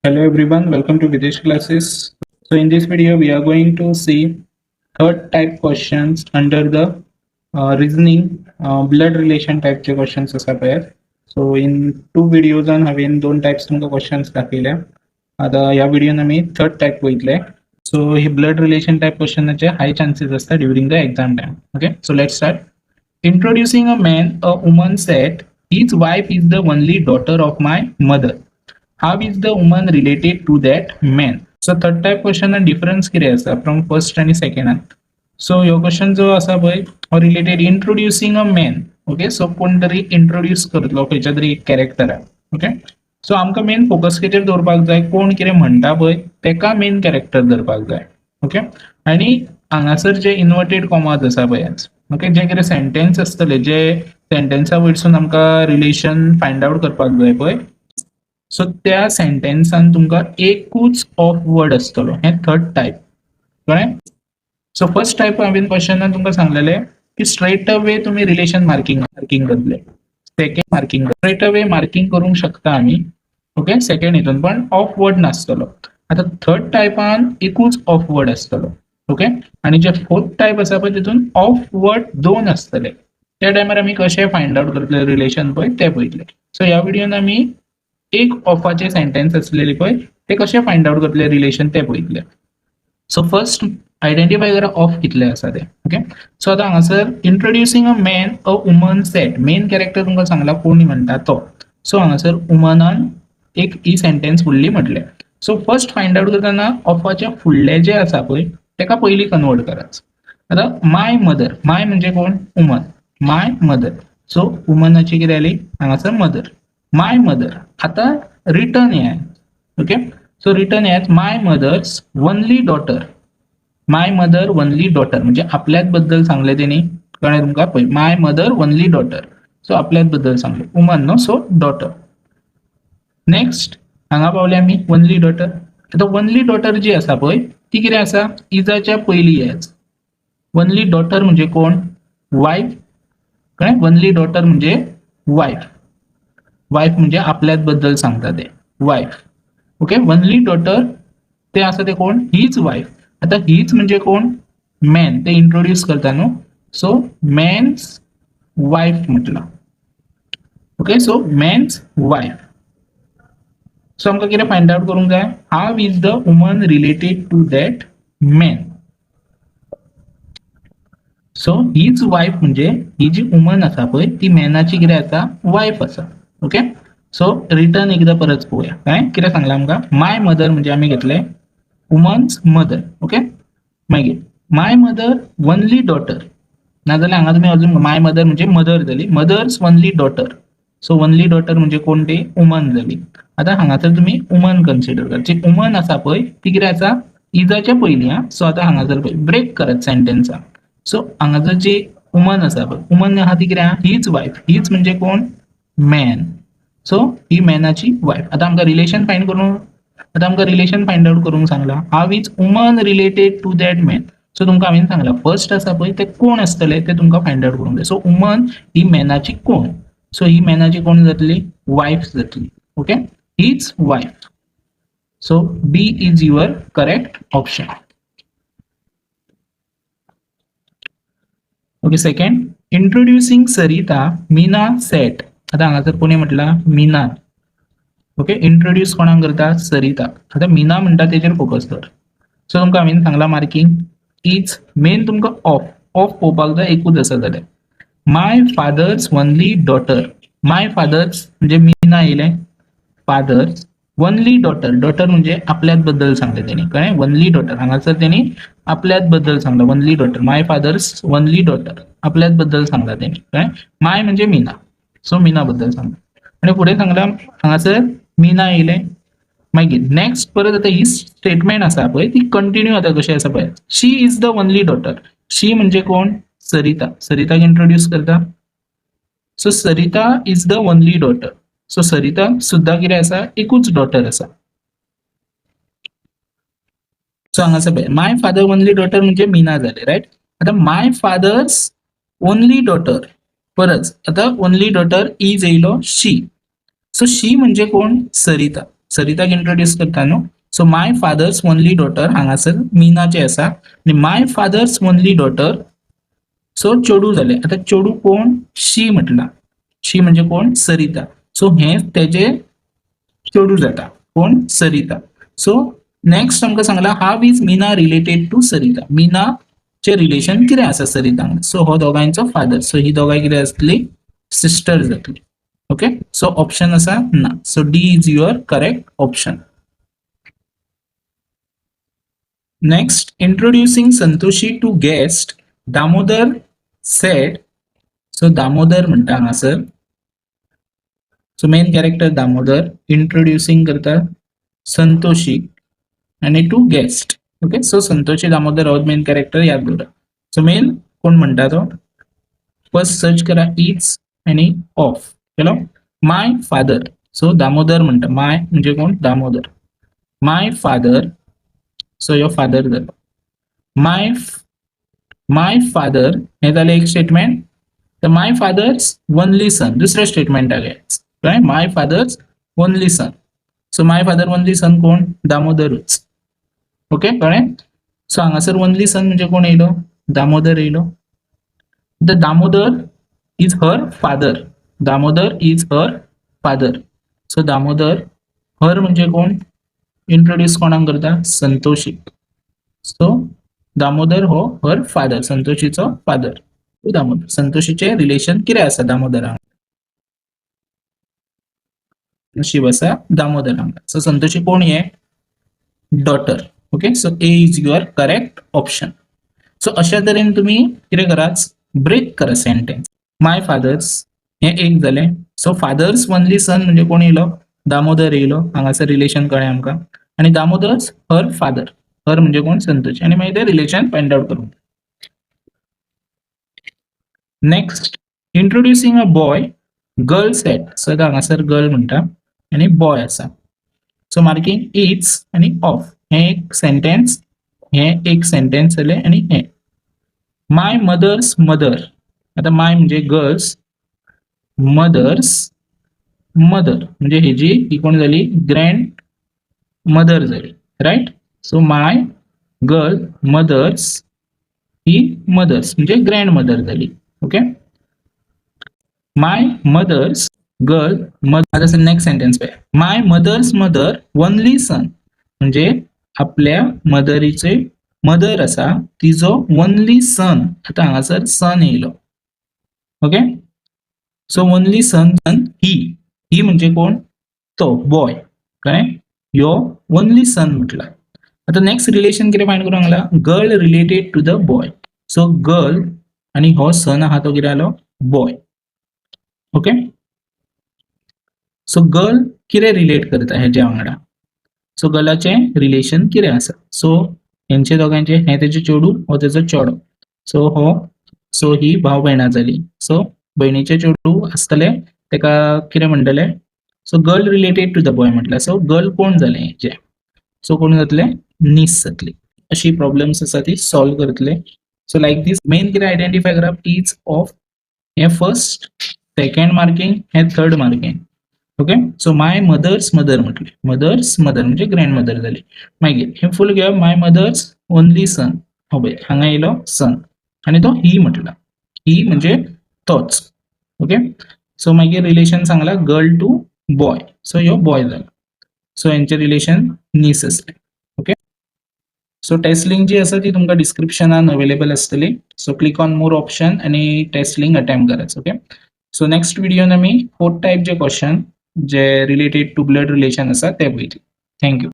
Hello everyone, welcome to Vidhesh classes. So in this video we are going to see third type questions under the reasoning blood relation type चे questions आसा पळय. So in two videos हांवें दोन types तुमकां questions दाखयले. आता ह्या व्हिडिओन आमी third type पळयतले. So ही ब्लड रिलेशन टायप क्वेश्चनाचे हाय चान्सेस आसता during the exam time. Okay, so let's start. Introducing a man, a woman said, his wife is the only daughter of my mother. How is the woman related to that man? So third type question difference कितें आसा from first आनी second dan. So ह्यो question जो आसा पळय हो related introducing a man. Okay, so कोण तरी इंट्रोड्यूस करतलो खंयच्या तरी एक कॅरेक्टराक. ओके, सो आमकां मेन फोकस कितेर दवरपाक जाय, कोण कितें म्हणटा पळय तेका मेन कॅरेक्टर धरपाक जाय. ओके, आनी हांगासर जे इन्वर्टेड कॉमाज आसा पळय, ओके, जे कितें सेंटेन्स आसतले जे सेंटेन्सा वयरसून आमकां रिलेशन फायंड आवट करपाक जाय पळय, सो त्या सेंटेन्सान तुमकां एकूच ऑफ वर्ड आसतलो. हें थर्ड टायप कळ्ळें. सो फर्स्ट टायप हांवें क्वेश्चनान तुमकां सांगलेलें की स्ट्रेट अवे तुमी रिलेशन मार्किंग मार्किंग करतले. Second marking straight away marking करूंक शकता आमी. ओके, सेकंड हितून पण ऑफ वर्ड नासतलो. आतां थर्ड टायपान एकूच ऑफ वर्ड आसतलो. ओके, आनी जे फोर्थ टायप आसा पळय तितून ऑफ वर्ड दोन आसतले. त्या टायमार आमी कशें फायंड आवट करतले रिलेशन पळय तें पळयतले. सो ह्या व्हिडियोन आमी एक ऑफाचे सेंटेन्स आसलेले पळय ते कशें फायंड आवट करतले रिलेशन ते पळयतले. सो फर्स्ट आयडेंटिफाय करा ऑफ कितले आसा ते. ओके, सो आतां हांगासर introducing a man a woman said, main character तुमकां सांगला कोण म्हणटा तो. सो हांगासर वुमनान एक ही सेंटेन्स फुडली म्हटलें. सो फर्स्ट फायंड आवट करतना ऑफाच्या फुडले जे आसा पळय तेका पयलीं कन्वर्ट करात. आतां माय मदर, माय म्हणजे कोण, वुमन, माय मदर. सो वुमनाची कितें जाली हांगासर मदर, माय मदर. आतां रिटर्न येयात. ओके, सो रिटर्न येयात my mother's only daughter, my mother only daughter म्हणजे आपल्याच बद्दल सांगले तेणी, कळ्ळें तुमकां. पळय my mother only daughter, so आपल्याच बद्दल सांगले, वुमन न्हू, सो डॉटर. नेक्स्ट हांगा पावले आमी वनली डॉटर. आतां वनली डॉटर जी आसा पळय ती कितें आसा, इजाच्या पयलीं येच. वनली डॉटर म्हणजे कोण, वायफ. कळ्ळें, वनली डॉटर म्हणजे वायफ, वायफ म्हणजे आपल्याच बद्दल सांगता ते वायफ. ओके, वनली डॉटर ते आसा ते कोण, हीच वायफ. आतां हीच म्हणजे कोण, मॅन, ते इंट्रोड्यूस करता न्हू, सो मॅन्स वायफ म्हटलं. Okay, so man's wife. So आमकां कितें फायंड आवट करूंक जाय, how is the woman related to that man. So हीच वायफ म्हणजे ही जी वुमन आसा पळय ती मॅनाची कितें आसा, वायफ आसा. ओके, सो रिटर्न एकदां परत पळोवया. काय कितें सांगलां आमकां, माय मदर म्हणजे आमी घेतले वुमन्स मदर. ओके, मागीर माय मदर वनली डॉटर, नाजाल्यार हांगा तुमी अजून माय मदर म्हणजे मदर जाली, mother's only daughter. So only daughter म्हणजे कोण ती, वुमन जाली. आतां हांगासर तुमी वुमन कन्सिडर करा, जी वुमन आसा पळय ती कितें आसा, इजाच्या पयलीं. आं, सो आतां हांगासर पळय ब्रेक करात सेंटेन्सा. सो हांगासर जी वुमन आसा पळय, वुमन आहा ती कितें आहा, हीच वायफ. हीच म्हणजे कोण, मॅन. सो ही मॅनाची वायफ. आतां आमकां रिलेशन फायंड करूंक, आतां आमकां रिलेशन फायंड आवट करूंक सांगलां, how is woman related to that man. So तुमकां हांवें सांगलां फर्स्ट आसा पळय ते कोण आसतले ते तुमकां फायंड आवट करूंक जाय. सो वुमन ही मॅनाची कोण, सो ही मॅनाची कोण जातली, वायफ जातली. Okay, his wife. So B is your correct option. Okay, second, introducing Sarita, Meena said. आतां हांगासर कोणी म्हटलां, मीना. ओके, इंट्रोड्यूस कोणाक करता, सरिता. आतां मीना म्हणटा तेजेर फोकस कर. सो तुमकां हांवें सांगलां मार्किंग is main तुमकां ऑफ ऑफ पळोवपाक जाय, एकूच आसा जाल्यार my father's only daughter. My father's म्हणजे मीना येयलें, फादर्स वनली डॉटर, डॉटर म्हणजे आपल्याच बद्दल सांगलें तेणी, कळ्ळें, वनली डॉटर. हांगासर तेणी आपल्याच बद्दल सांगलां, only daughter, my father's only daughter, आपल्याच बद्दल सांगलां तेणी, कळ्ळें. माय म्हणजे मीना, सो मीना बद्दल सांगलां. आनी फुडें सांगलां हांगासर मीना येयलें. मागीर नेक्स्ट परत आतां ही स्टेटमेंट आसा पळय ती कंटिन्यू आतां कशें आसा पळय, she is the only daughter. She म्हणजे कोण, सरिता. सरिताक इंट्रोड्यूस करता. So Sarita is the only daughter. So Sarita सुद्दां कितें आसा, एकूच डॉटर आसा. सो हांगासर पळय माय फादर ओनली डॉटर म्हणजे मीना जालें, रायट. आतां माय फादर्स ओनली डॉटर, परत आतां ओनली डॉटर is येयलो शी. सो शी म्हणजे कोण, सरिता. सरिताक इंट्रोड्यूस करता न्हू. So my father's only daughter हांगासर मीनाचे आसा आनी my father's only daughter, so चेडू जालें. आतां चेडू कोण? शी म्हटलां. शी म्हणजे कोण? सरिता. सो हें तेजें चेडू जाता. कोण? सरिता. सो नेक्स्ट आमकां सांगला how is Meena related to Sarita. मीनाचें रिलेशन कितें आसा सरिता? सो हो दोगांयचो फादर. सो ही दोगांय कितें आसतली? सिस्टर जातली. ओके, सो ऑप्शन आसा ना. So D is your correct option. Next, introducing Santoshi to guest, Damodar said. So Damodar म्हणटा हांगासर. So main character Damodar introducing करता संतोषी आनी to guest. Okay, so Santoshi Damodar हो मेन कॅरेक्टर याद दवरा. So main कोण म्हणटा तो? फर्स्ट सर्च करा is आनी ऑफ केलो. My father. सो दामोदर म्हणटा. माय म्हणजे कोण? दामोदर. My father. सो ह्यो फादर जालो. My my father हें जालें एक स्टेटमेंट. तर my father's only सन दुसरें स्टेटमेंट कळ्ळें? My father's only son. So my father only son कोण? दामोदरूच. ओके, कळ्ळें? सो हांगासर ओनली सन म्हणजे कोण येयलो? दामोदर येयलो. The Damodar is her father. Damodar is her father. So Damodar her म्हणजे कोण? इंट्रोड्यूस कोणाक करता? संतोषीक. सो दामोदर हो हर फादर, संतोषीचो फादर दामोदर. संतोषीचे रिलेशन कितें आसा दामोदरा? नशीब आसा दामोदर हांगा. सो संतोषी कोण हे? Daughter. Okay, so A is your correct option. So अशा तरेन तुम्ही कितें करात? ब्रेक करा सेंटेन्स. My fathers हे एक जालें. सो फादर्स ओनली सन म्हणजे कोण येयलो? दामोदर येयलो. हांगासर रिलेशन कळ्ळें आमकां. आनी दामोदर्स हर फादर, हर म्हणजे कोण? संतोषी. आनी मागीर ते रिलेशन फायंड आउट करूंक. Next, introducing a boy, girl said. So हांगासर गर्ल म्हणटा आनी बॉय आसा. सो मार्किंग is आनी ऑफ. हें एक सेंटेन्स, हें एक सेंटेन्स जालें. आनी हें my mother's mother. आतां माय म्हणजे गर्ल्स, मदर्स मदर म्हणजे हेजी ही कोण जाली? ग्रँड मदर जाली, right? So my girl mother's he mother's म्हणजे ग्रँड मदर जाली. Okay, my mother's girl mother. आता नेक्स्ट सेंटेन्स पळया. My mother's mother only son म्हणजे आपल्या मदरीचे मदर आसा तिजो ओनली सन. आतां हांगासर सन येयलो. ओके, सो ओनली सन ही ही म्हणजे कोण? तो बॉय. कळ्ळें? यो ओनली सन म्हटला. आतां नेक्स्ट रिलेशन कितें फायंड करूंक लागला? Girl related to the boy. So girl आनी हो सन आहा तो कितें जालो? बॉय. ओके, सो गर्ल कितें रिलेट करता हेज्या वांगडा? सो गर्लाचें रिलेशन कितें आसा? सो हेंचे दोगांयचे, हें तेजें चेडूं, हो तेजो चेडो. सो हो, सो ही भाव भयणां जाली. सो भयणीचें चेडूं आसतलें, तेका कितें म्हणटले? So girl related to the boy म्हटल्यार सो गर्ल कोण जालें हेजें? सो कोण जातलें? नीस जातली. अशी प्रॉब्लम्स आसा ती सॉल्व करतले. सो लायक दीस मेन कितें आयडेंटिफाय करप? Is of हें फर्स्ट, सेकंड मार्किंग हें third marking. Okay, so my mother's mother म्हटलें, मदर्स मदर म्हणजे ग्रँड मदर जाली. मागीर हें फूल घेवप. My mother's only सन, हो पळय हांगा येयलो सन आनी तो ही म्हटला. ही म्हणजे तोच. ओके, सो मागीर रिलेशन सांगला गर्ल टू बॉय. सो ह्यो बॉय जालो. सो हेंचे रिलेशन नीस आसलें. ओके, सो टेस्ट लिंक जी आसा ती तुमकां डिस्क्रिप्शनान अवेलेबल आसतली. So click on more option आनी टेस्ट लिंक अटेम्प्ट करायचं. ओके, सो नेक्स्ट व्हिडिओन आमी फोर्थ टायप जे क्वेश्चन जे रिलेटेड टू ब्लड रिलेशन आसा ते पळयतले. Thank you.